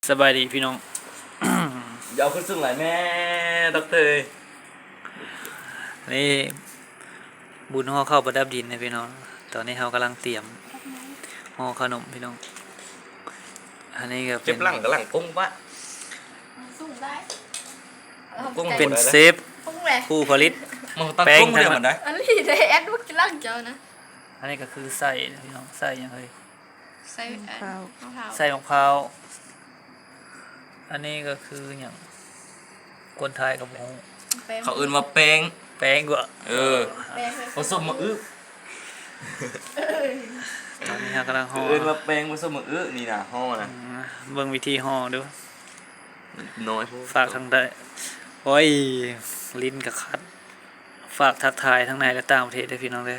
ສະບາຍດີພີ່ນ້ອງ ຢ່າເອົາຂຶ້ນສູງຫຼາຍແມ່ ດັອກເຕີເອີຍ. ນີ້ບຸນຫໍ່ເຂົ້າປະດັບດິນນະພີ່ນ້ອງ. ຕອນນີ້ເຮົາກຳລັງຕຽມຫໍ່ຂະໜົມພີ່ນ້ອງ. ອັນນີ້ກໍເປັນ ເຈັບຫຼັງກະຫຼັງກົງປະ ສູງໄດ້ ເປັນເຊຟ ຜູ້ຜະລິດແປ້ງທັງນັ້ນ. ອັນນີ້ໄດ້ແອັດບຸກຫຼັງເຈົ້ານະ. ອັນນີ້ກໍຄືໄສ້ພີ່ນ້ອງ ໄສ້ຫຍັງເອີຍ? ໃສ່ ເອີ ມະພ້າວ ໃສ່ມະພ້າວ. ອັນນີ້ກໍຄືຫຍັງ? ຄົນໄທກໍບໍ່ຮູ້ ແປ້ງ ເຂົາເອີ້ນວ່າແປ້ງ ແປ້ງບໍ? ເອີ ແປ້ງ ປະສົມໝາກອຶ ຕອນນີ້ເຮົາກຳລັງຫໍ່ ເອີ້ນວ່າແປ້ງປະສົມໝາກອຶນີ້ນະ ຫໍ່ນະ. ອືມ ເບິ່ງວິທີຫໍ່ດູ ນ້ອຍໂພດ ຝາກທາງໃດ ໂອ້ຍ ລີ້ນກໍຂັດ. ຝາກທັກທາຍທັງໃນ ແລະ ຕ່າງປະເທດເດີພີ່ນ້ອງເດີ.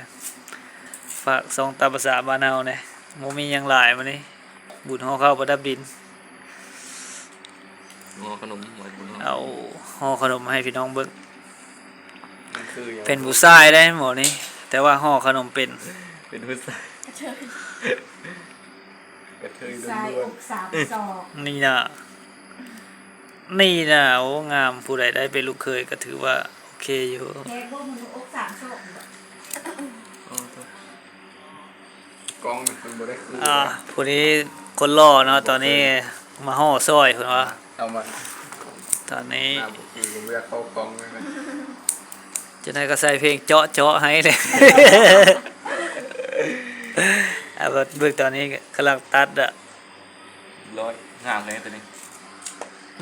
ຝາກຊ່ອງຕາມພາສາບ້ານເຮົາແດ່. ບໍ່ມີຫຍັງຫຼາຍມື້ນີ້ ບຸນຫໍ່ເຂົ້າປະດັບດິນ. ຫໍ່ຂະໜົມ ເອົາຫໍ່ຂະໜົມໃຫ້ພີ່ນ້ອງເບິ່ງ. ມັນຄືຫຍັງ? ເປັນຜູ້ຊາຍໄດ໋ໝໍນີ້ ແຕ່ວ່າຫໍ່ຂະໜົມເປັນ ເປັນຜູ້ຊາຍ ກະເທີຍ ກະເທີຍລ້ວນໆ ນີ້ນະ ນີ້ນະ. ໂອ້ ງາມ ຜູ້ໃດໄດ້ເປັນລູກເຂີຍກໍຖືວ່າໂອເຄຢູ່. ແຂກບໍ່ ມັນອົກສາມຊອກຢູ່. ອໍ ໂທ້ ກ້ອງມັນບໍ່ໄດ້ຄື ອ່າ ຜູ້ນີ້ຄົນຫຼໍ່ເນາະ ຕອນນີ້ມາຫໍ່ຊ່ອຍເພິ່ນວ່າ ເອົາມາ ຕອນນີ້ ໜ້າບໍ່ຄື ບໍ່ຢາກເຂົ້າກ້ອງເລີຍນະ. ຈັ່ງໃດກໍໃສ່ເພງເຈາະໆໃຫ້ເດ້. ເອົາ ເບິ່ງຕອນນີ້ກຳລັງຕັດອະ. ຮ້ອຍ ງາມເລີຍໂຕນີ້.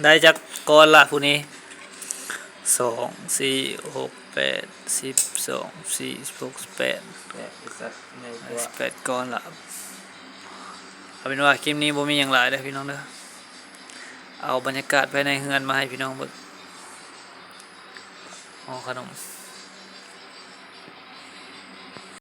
ໄດ້ຈັກກ້ອນລະຜູ້ນີ້? ສອງ ສີ່ ຫົກ ແປດ ສິບ ສອງ ສີ່ ສິບຫົກ ສິບແປດ ແປດ ສິບແປດກ້ອນລະ. ເອົາເປັນວ່າຄລິບນີ້ບໍ່ມີຫຍັງຫຼາຍເດີພີ່ນ້ອງເດີ. ເອົາບັນຍາກາດພາຍໃນເຮືອນມາໃຫ້ພີ່ນ້ອງເບິ່ງ. ຫໍ່ຂະໜົມ